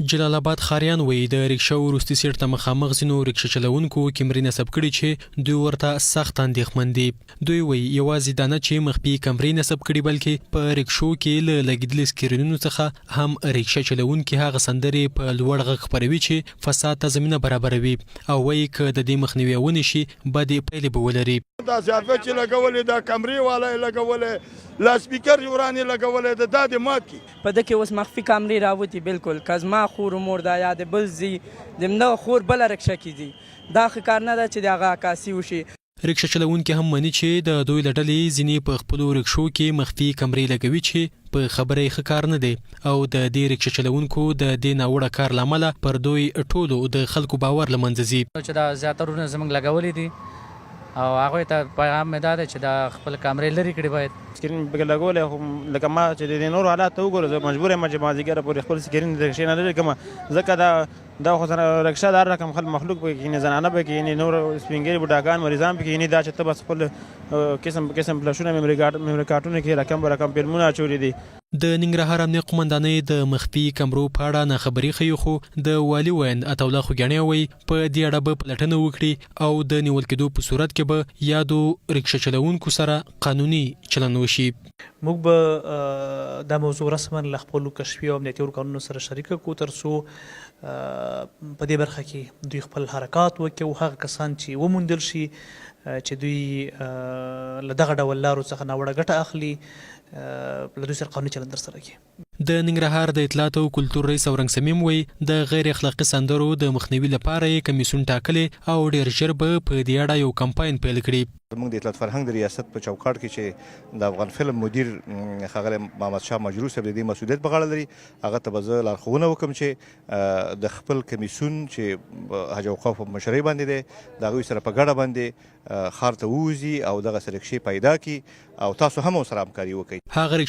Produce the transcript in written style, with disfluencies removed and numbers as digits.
جلال اباد ښاریان وایي، د ریکشا وروستي سیټ ته مخامخ ځینو ریکشا چلوونکو کیمرې نصب کړي چې دوی ورته سخت اندېښمن دي. دوی وایي، یوازې دا نه چې مخفي کمرې نصب کړي، بلکې په ریکشو کې له لګېدلي سکرینونو څخه هم ریکشا چلوونکي هغه سندرې په لوړ غږ خپروي چې فساد ته زمینه برابروي او وایي، که د دې مخنیوی ونه شي، بدې پایلې به ولري. دا زیارت چې لګولې دا کمرې والا یې لګولې، لاسپیکر یې ورانې لګولی ده، دا دې مات کړي. په ده کې اوس مخفي کامرې راوتي بلکل که زما خور و مور ده یا د بل ځي د همدغه خور بله رکشه کې ځي دا ښه کار نه ده چې د هغه عکاسي وشي. رکشه چلوونکي هم مني چې د دوی له ډلې ځینې په خپلو رکشو کې مخفي کمرې لګوي چې په خبره یې ښه کار نه دی او د دې رکشه چلوونکو د دې ناوړه کار له امله پر دوی ټولو د خلکو باور له منځه ځي. چې دا زیاتره ورونه زموږ لګولي دي او هغوی ته پیغام مې دا دی چې دا خپل کامرې لرې کړي باید. سکرین پکې لګولی خو لکه ما چې د دې نورو حالات ته وګوره زه مجبور یم چې مازدیګره پورې خپل سکرین د رکشې نه لرې کړم ځکه دا دا خو رکشه د هر رقم خلک مخلوق پکې کښېني، زنانه پکې کښېني، نور سپین ږیري بوډاګان مریضان پکې کښېني دا چې ته بس خپل قسم په قسم فلشونه میمري کارټونو کې رقم په رقم فلمونه اچولي دي. د ننګرهار امنیه قومندانۍ د مخفي کمرو په اړه ناخبري ښيي خو د والي ویاند عطاالله خوږیاڼی وایي، په دې اړه به پلټنه وکړي او د نیول کېدو په صورت کې به یادو ریکشه چلوونکو سره قانوني چلند وشي. موږ به دا موضوع رسما له خپلو کشفي او امنیتي ارګانونو سره شریکه کړو ترڅو په دې برخه کې دوی خپل حرکات وکړي او هغه کسان چې وموندل شي چې دوی له دغه ډول لارو څخه ناوړه ګټه اخلي له دوی سره قانوني چلند ترسره کړي. د ننګرهار د اطلاعاتو او کلتور رئیس اورنګ صمیم وایي، د غیر اخلاقي سندرو د مخنیوي لپاره یې کمیسیون ټاکلی او ډېر ژر به په دې اړه یو کمپاین پیل کړي. زموږ د اطلاعات فرهنګ د ریاست په چوکاټ کې چې د افغان فلم مدیر ښاغلی محمد شاه مجروح صاحب د دې مسوولیت په غاړه لري، هغه ته به زه لارښوونه وکړم چې د خپل کمیسیون چې حج اوقاف په مشرۍ باندې دی، د هغوی سره په ګډه باندې ښار ته ووځي او دغسې رکشې پیدا کړي او تاسو هم ورسره همکاري وکړئ. هغه رکشه.